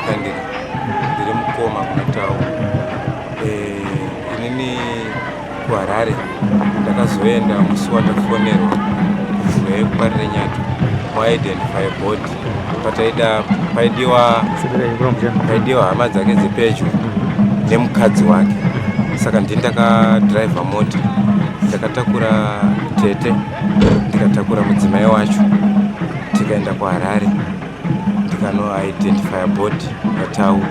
Mukandira, ndiri mukoma kuna Tau. Inini kuHarare ndakazoenda musi watafonerwa kunzi yekuParirenyatwa muidentify body. Pataida paidiwa hama dzake dzepedyo nemukadzi wake, saka ndini ndakadhiraivha mota, ndakatakura tete, ndikatakura mudzimai wacho, tikaenda kuHarare, ndikanoidentifya body yaTau.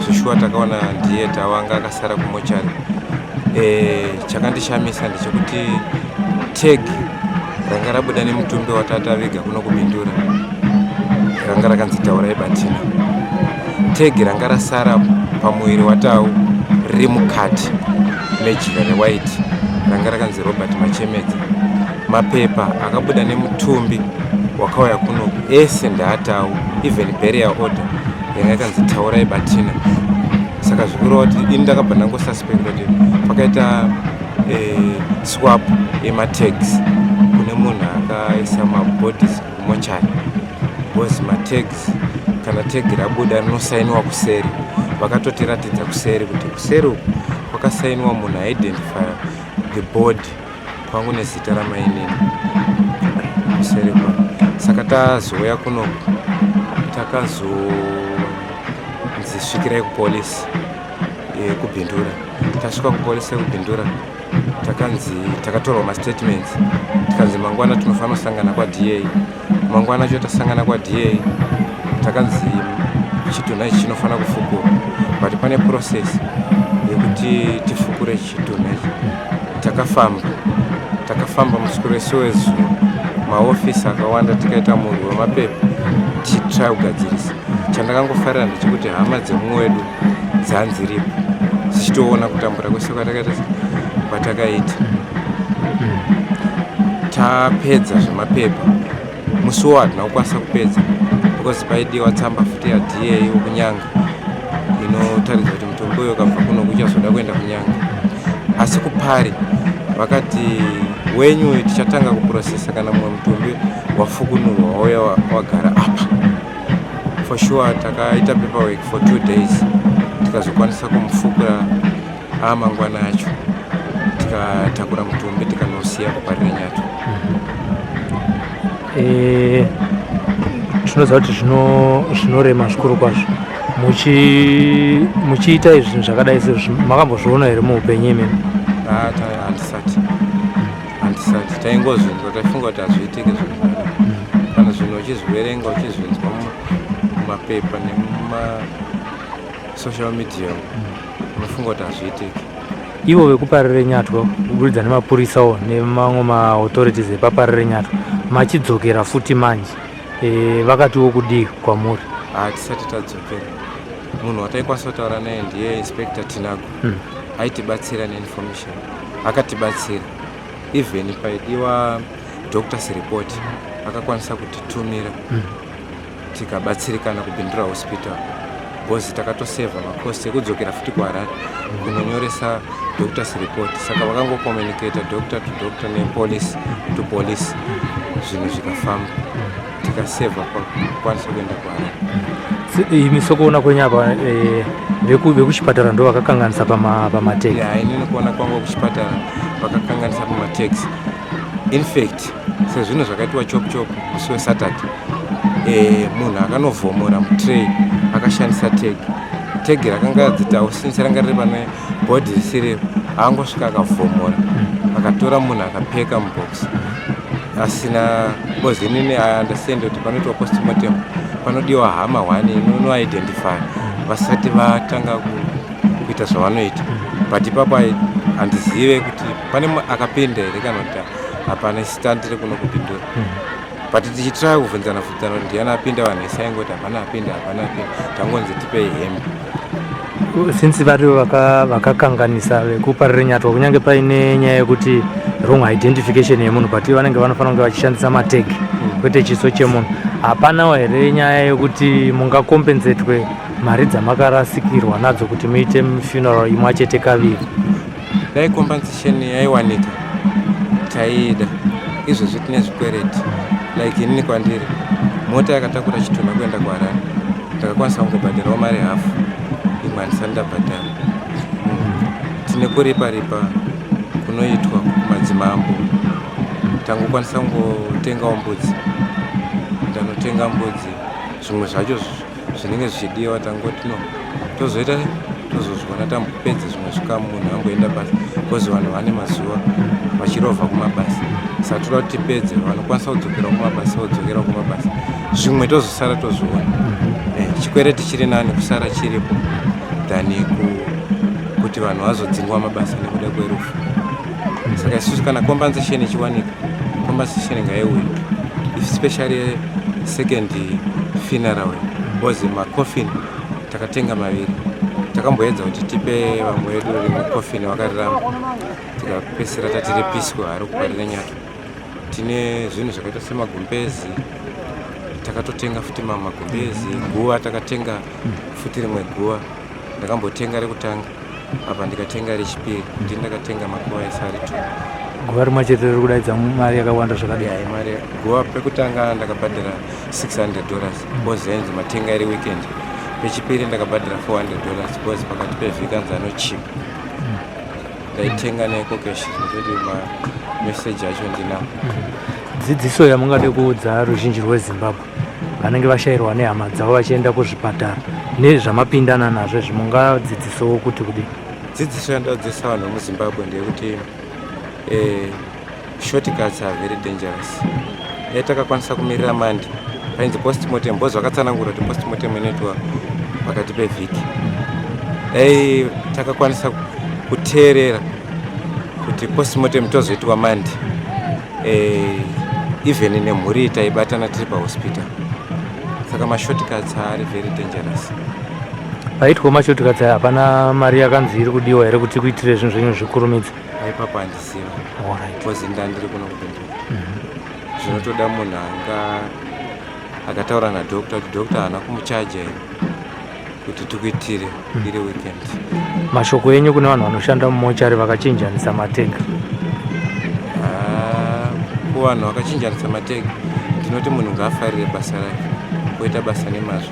Zveshuwa takaona ndiye Tau anga akasara kumochari. Chakandishamisa ndechekuti tag ranga rabuda nemutumbi watataviga kuno kuBindura ranga rakanzi Taurai Batina. Tag ranga rasara pamuviri waTau riri mukati mejira rewhite ranga rakanzi Robert Machemedza. Mapepa akabuda nemutumbi wakauya kunoku ese ndeaTau, even burial order yanga yakanzi Taurai Batina. Saka zvikureva kuti ini ndakabva ndangosuspect kuti pakaita swap yematags, kune munhu akaisa mabodies kumochari, because matags, kana tag rabuda rinosainiwa kuseri. Vakatotiratidza kuseri kuti kuseri uku kwakasainiwa munhu aidentifya the body kwangu nezita ramainini kuseri kwa. Saka tazouya kunoku, takazonzi svikirai kupolisi yekuBindura. Tasvika kupolisi yekuBindura, takanzi, takatorwa mastatements, tikanzi mangwana tinofanira kusangana kwaDA. Mangwana acho tasangana kwaDA, takanzi chitunha ichi chinofanira kufukurwa, but pane process yekuti tifukure chitunha ichi. Takafamba, takafamba muswero wese wezuva, maofisi akawanda, tikaita murwi wemapepa tichitry kugadzirisa. Chandakangofarira ndechekuti hama dzemumwe wedu dzanziripo dzichitoona kutambura kwese kwatakaita kwatakaita. Tapedza zvemapepa, musi wo hatina kukwanisa kupedza because paidiwa tsamba futi yaDA wekuNyanga inotaridza kuti mutumbi uyo ukabva kuno kuchazoda kuenda kuNyanga. Asi kupari vakati wenyu tichatanga kuprocessa kana mumwe mutumbi wafukunurwa, wauya wagara apa. For sure takaita paperwork for 2 days, tikazokwanisa kumufukura amangwana acho, tikatakura mutumbi, tikanosiya kuParirenyatwa. Tinoziva kuti zvinorema zvikuru kwazvo muchiita izvi zvinhu zvakadai sezvi. Makambozviona here muupenyu imimi? Ah, handisati, handisati. Taingozvinzwa, taifunga kuti hazviitike zvinhu zvakadai. Kana zvinhu uchizviverenga, uchizvinzwa mumapepa nemumasocial media, unofunga kuti hazviitiki. Ivo vekuParirenyatwa, kuburikidza nemapurisawo nemamwe maauthorities epaParirenyatwa, machidzokera futi manje, vakatiwo kudii kwamuri? Hatisati tadzokera. Munhu wataikwanisa kutaura naye ndiye Inspector Tinago. Aitibatsira neinformation, akatibatsira. Even paidiwa doctor's report, akakwanisa kutitumira, tikabatsirikana kuBindura Hospital, because takatosevha macost ekudzokera futi kuHarare kunonyoresa doctor's report. Saka vakangocommunicata doctor to doctor nepolice to police, zvinhu zvikafamba, tikasevha kukwanisa kuenda kuHarare. Imi sokuona kwenyu apa, vekuchipatara ndo vakakanganisa pamatags? Ya, inini kuona kwangu, kuchipatara vakakanganisa pamatags. In fact, sezvinhu zvakaitwa chop chop musi weSaturday, munhu akanovhomora mutray akashandisa tag. Tag rakanga dzitawo since ranga riri pane body risiripo, angosvika akavhomora, akatora munhu, akapeka mubox asina. Because inini I understand kuti panoitwa postmortem panodiwa hama one inonoidentify vasati vatanga kuita zvavanoita, but ipapo handizive kuti pane akapinda here kana kuti hapana. Isitandire kuno kuBindura, but tichitry kubvunzana bvunzana kuti ndiani apinda, vanhu vese aingoti hapana apinda, hapana apinda, tangonzi tipei hembe. Since varivo vakakanganisa vekuParirenyatwa, kunyange paine nyaya yekuti wrong identification yemunhu, but vanenge vanofanira kunge vachishandisa matag kwete chiso chemunhu. Hapanawo here nyaya yekuti mungakompensetwe mari dzamakarasikirwa nadzo kuti muite funeral imwe chete kaviri? Dai compensation yaiwanika, taiida. Izvezvi tine zvikwereti, like inini kwandiri mota yakatakura chitunha kuenda kuHarare. Ndakakwanisa kungobhadharawo mari hafu, imwe handisati ndabhadhara. Tine kuripa ripa kunoitwa kumadzimambo, tangokwanisa kungotengawo mbudzi. Ndanotenga mbudzi, zvimwe zvacho zvinenge zvichidiwa tangoti no, tozoita tozozviona tambopedza zvimwe zvikamu, munhu amboenda basa, because vanhu vane mazuva vachirovha kumabasa. Saka toda kuti tipedze, vanokwanisa kudzokera kumabasa vodzokera kumabasa, zvimwe tozosara tozviona. Chikwereti chiri nani kusara chiripo than kuti vanhu vazodzingwa mabasa nekuda kwerufu. Saka isusu kana compensation ichiwanika, compensation ngaiuye, especially second funeral, because macoffin takatenga maviri. Takamboedza kuti tipe vamwe vedu rimwe coffin, vakariramba, tikapedzisira tati ripiswe hari kuParirenyatwa. Tine zvinhu zvakaita semagumbezi, takatotenga futi mamwe magumbezi. Guva, takatenga futi rimwe guva. Ndakambotenga rekutanga apa, ndikatenga rechipiri. Ndini ndakatenga makuva ese ari two. Guva rimwe chete riri kudaidza mari yakawanda zvakadii? Ya, mari guva pekutanga ndakabhadhara $600 because yainzi matenga iri weekend. Pechipiri ndakabhadhara $400 because pakati pevhiki anzi anochipa. Ndaitenga neEcoCash, zvekutoti mameseji acho ndinawo. Dzidziso yamungade kuudza ruzhinji rweZimbabwe vanenge vashayirwa nehama dzavo vachienda kuzvipatara nezvamapindana nazvo izvi, mungadzidzisowo kuti kudii? Dzidziso yandadzidzisa vanhu vemuZimbabwe ndeyekuti shortcuts are very dangerous. Dai takakwanisa kumirira Monday painzi postmortem, because vakatsanangura kuti postmortem inoitwa pakati pevhiki. Dai takakwanisa kuteerera kuti postmortem tozoitwa Monday, even nemhuri taibatana tiri pahospital. Saka mashortcuts ari very dangerous. Paitwa mashortcuts aya, hapana mari yakanzi iri kudiwa here kuti kuitire zvinhu zvenyu zvikurumidze? Aipapo handiziva because ndandiri kuno kuBindura. Zvinotoda munhu anga akataura nadoctor kuti doctor haana kumuchaja here kuti tikuitire iri weekend. Mashoko enyu kune vanhu vanoshanda mumochari vakachinjanisa matega? Ah, kuvanhu vakachinjanisa matega ndinoti munhu ngaafarire basa rake, kuita basa nemazvo.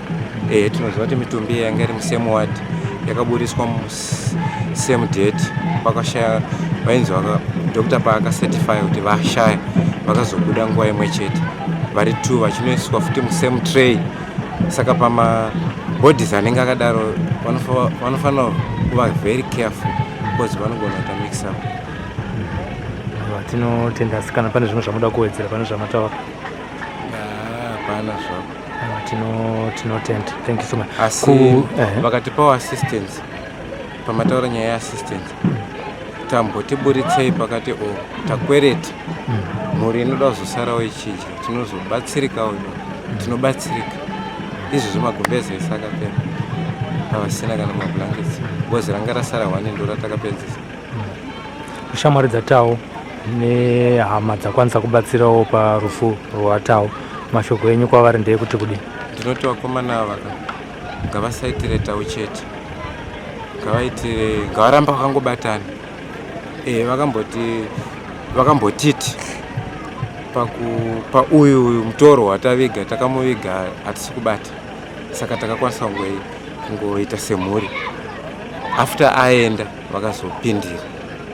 Ehe, tinoziva kuti mitumbi yanga iri musame ward yakaburiswa musame date, pakashaya vainzi doctor paakacertify kuti vashaya, vakazobuda nguva imwe chete vari two, vachinoiswa futi musame tray. Saka pamabodies anenge akadaro vanofanira kuva very careful because vanogona kuita mix up. Aiwa, tinotenda. Asi kana pane zvimwe zvamuda kuwedzera pane zvamataura? Ah, hapana zvako. Aiwa, tinotenda, thank you so much. Asi vakatipawo assistance, pamataura nyaya yeassistance, tambotiburitsei pakati o takwereti, mhuri inoda kuzosarawo ichidya, tinozobatsirikawo, tinobatsirika. Izvozvo magumbezi ese akapera, havasina kana mablankets because ranga rasara one, ndo ratakapedzisa. Shamwari dzatawo nehama dzakwanisa kubatsirawo parufu rwatawo, mashoko enyu kwavari ndeyekuti kudii? Ndinoti vakomana ava ka ngavasaitire tau chete, ngavaitire, ngavaramba vakangobatana. Vakambotiti pauyu uyu mutoro wataviga, takamuviga hatisi kubata, saka takakwanisa kungoita semhuri. After aenda vakazopindira,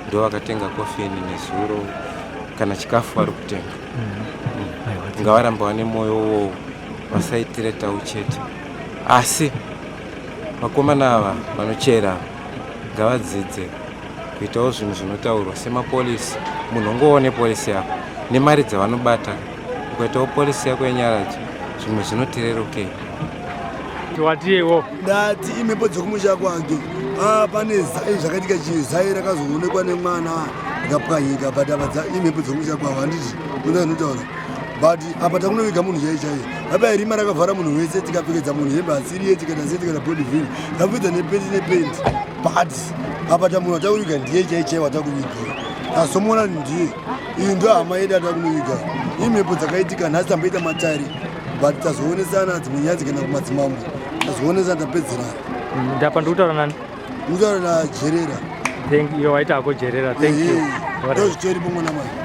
ndo vakatenga kofini nezuro, kana chikafu vari kutenga. Ngavaramba vane mwoyo uwowo, vasaitire tau chete. Asi vakomana ava vanochera ava ngavadzidze kuitawo zvinhu zvinotaurwa semapolisi. Munhu ungoone policy yako nemari dzavanobata, ukaitawo policy yako yenyaradzo, zvimwe zvinotirerukei. Watiyewo. Ndati imhepo dzekumusha kwake. Ah, pane zai zvakaitika, chii, zai rakazoonekwa nemwana rikapwanyika, but apa imhepo dzekumusha kwavo, handiti unonotaura? But apa takunoviga munhu chai chai, apa rima rakavhara munhu wese, tikapfekedza munhu hembe asiriye, tikaita sei, tikaita body vin, tapfedza nependi nependi, but apa tamunhu watakuviga ndiye chai chai watakuviga, tazomuona ndiye. Iyi ndo hama yedu atakunoviga. Imhepo dzakaitika nhasi, tamboita matari, but tazoonesana dzimwe nyaya dzikaenda kumadzimambo, tazoonesana, tapedzerana. Ndapa ndikutaura nani? Kutaura naJerera. Thank you. Waita hako, Jerera, thank you. Ndozvitoripo, mwana mai.